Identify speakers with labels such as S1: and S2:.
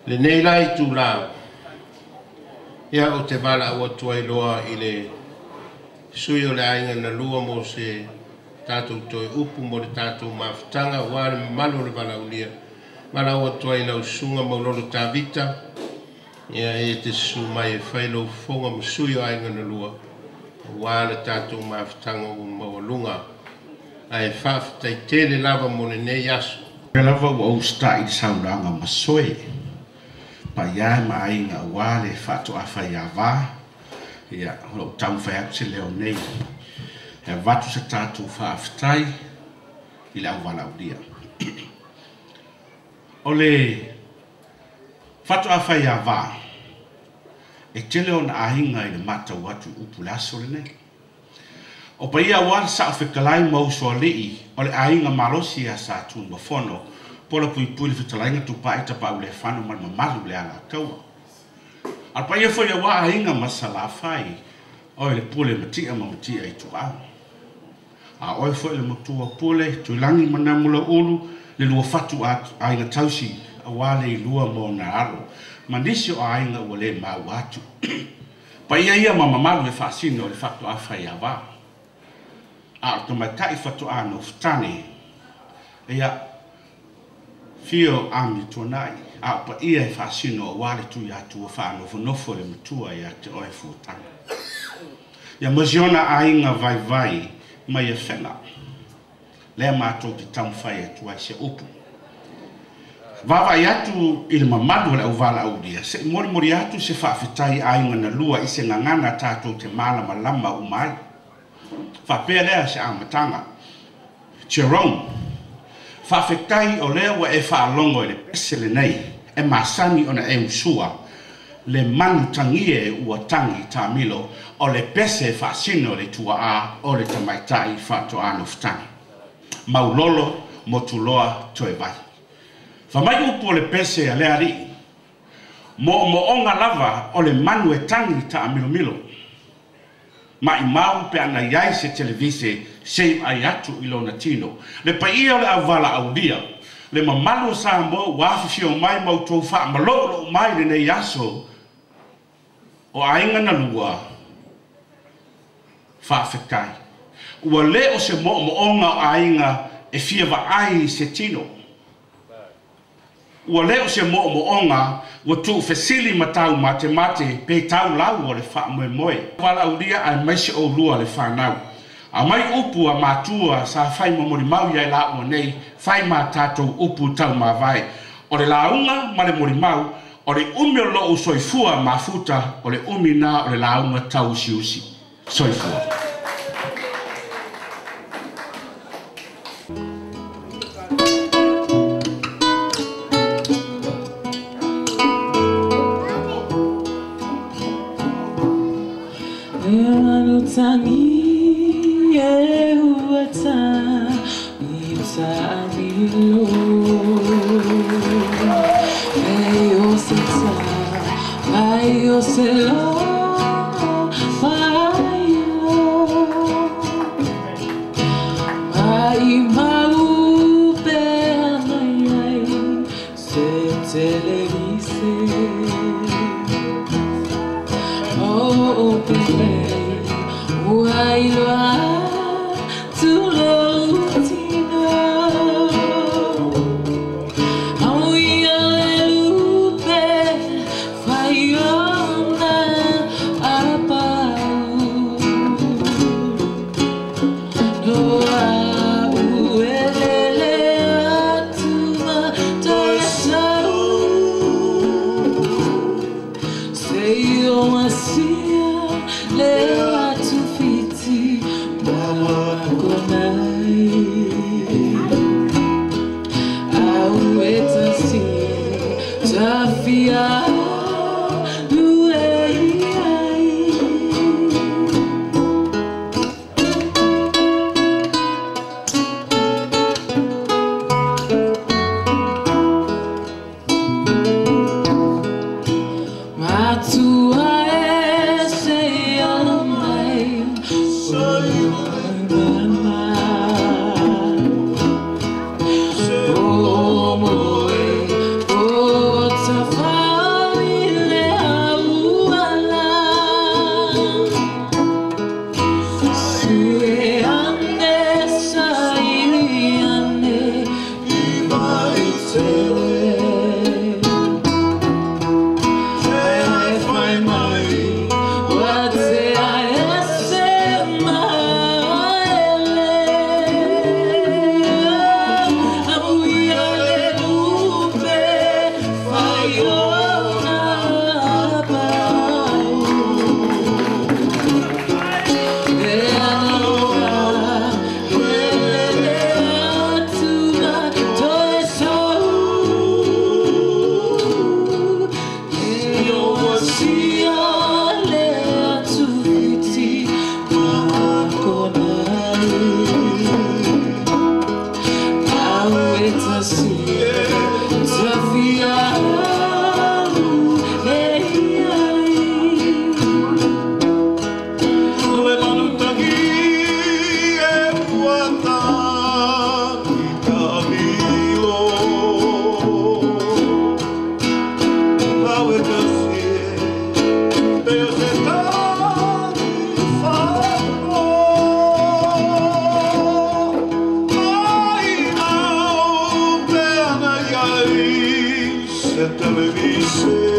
S1: Lenei la itulā, ia ou te valaau atu ai loa i le sui o le Aiga na Lua mo se tatou toe upu mo le tatou mafutaga aua le mamalu o le valaaulia. Valaau atu ai i lau Susuga Maulolo Tavita, ia e te susu mai e fai lou fofoga ma sui o Aiga na Lua aua le tatou mafutaga ua maualuga. Ae faafetai tele lava mo lenei aso.
S2: Lea lava ua ou usitai i le saunoaga masoe, paia e ma aiga aua le faatoa faiava, ia, o lo o taumafai atu se leo nei e avatu se tatou faafetai i le auvalaaulia. O le faatoa faiava, e tele ona aiga i le matau atu i upu i le aso lenei. O paia aua le Sao Fetalai ma Usoalii o le aiga malosi ia Satunumafono, Polapuipui le fetalaiga Tupai Tapaulefano ma le mamalu i le Alataua. A o le paia foi aua aiga ma Salafai, oe le Pule Matia ma Matia Ituau. A oe foi le matua Pule, Tuilagi ma Namulauulu, le lua fatu aiga tausi aua le ilua ma ona alo, ma nisi o aiga ua le maua atu. Paia ia ma mamalu e faasino i le faatoa faiava. A o le tamaitai faatoa nofotane, ia, fio Amituanai, a o paia e faasino aua le Tuiatua faanofonofo i le matua ia te oe Fuataga. Ia ma si ona aiga vaivai mai Afega, lea matou te taumafai atu ai se upu. Vaavaai atu i le mamalu o le auvalaaulia, se i molimoli atu se faafetai aiga na lua i se gagana tatou te malamalama uma ai. Faapea lea se amataga. Jerome, faafetai o lea ua e faalogo i le pese lenei e masani ona e usua, le manu tagie ua tagi taamilo, o le pese e faasino i le tuaa o le tamaitai faatoa nofotane. Maulolo Motuloa Toevai. Fai mai upu o le pese a lea alii, moomooga lava o le manu e tagi taamilomilo. Maimau pe ana i ai se televise se i vaai atu i lona tino. Le paia o le auvalaaulia, le mamalu o Samoa ua afifio mai ma outou faamaloulou mai i lenei aso o aiga na lua, faafetai. Ua le o se moomooga o aiga e fia vaai i se tino. Ua le o se moomooga ua tuufesili ma taumatemate pe taulau o le faamoemoe. Valaaulia aemaise oulua le fanau. Aumai upu a matua sa fai ma molimau ia i laua nei, fai ma tatou upu taumavae. O le lauga ma le molimau, o le umi o lou soifua mafuta, o le umi na o le lauga tauusiusi. Soifua.
S3: Le manu tangi e ua tangi taamilo. Vai o se ta, vai o se lo, vai lo. Mai mau pe anai ai se televise. Oh, pele, ua iloa tulou tino. Au ia le lupe, faiona apau. Noa uelele atu ma toe sau. Sei o masia le atu fiti makonai. Au e tasi tafia lue ai. Matua e se ala mai o mama. O moe o tawha
S4: Se televise.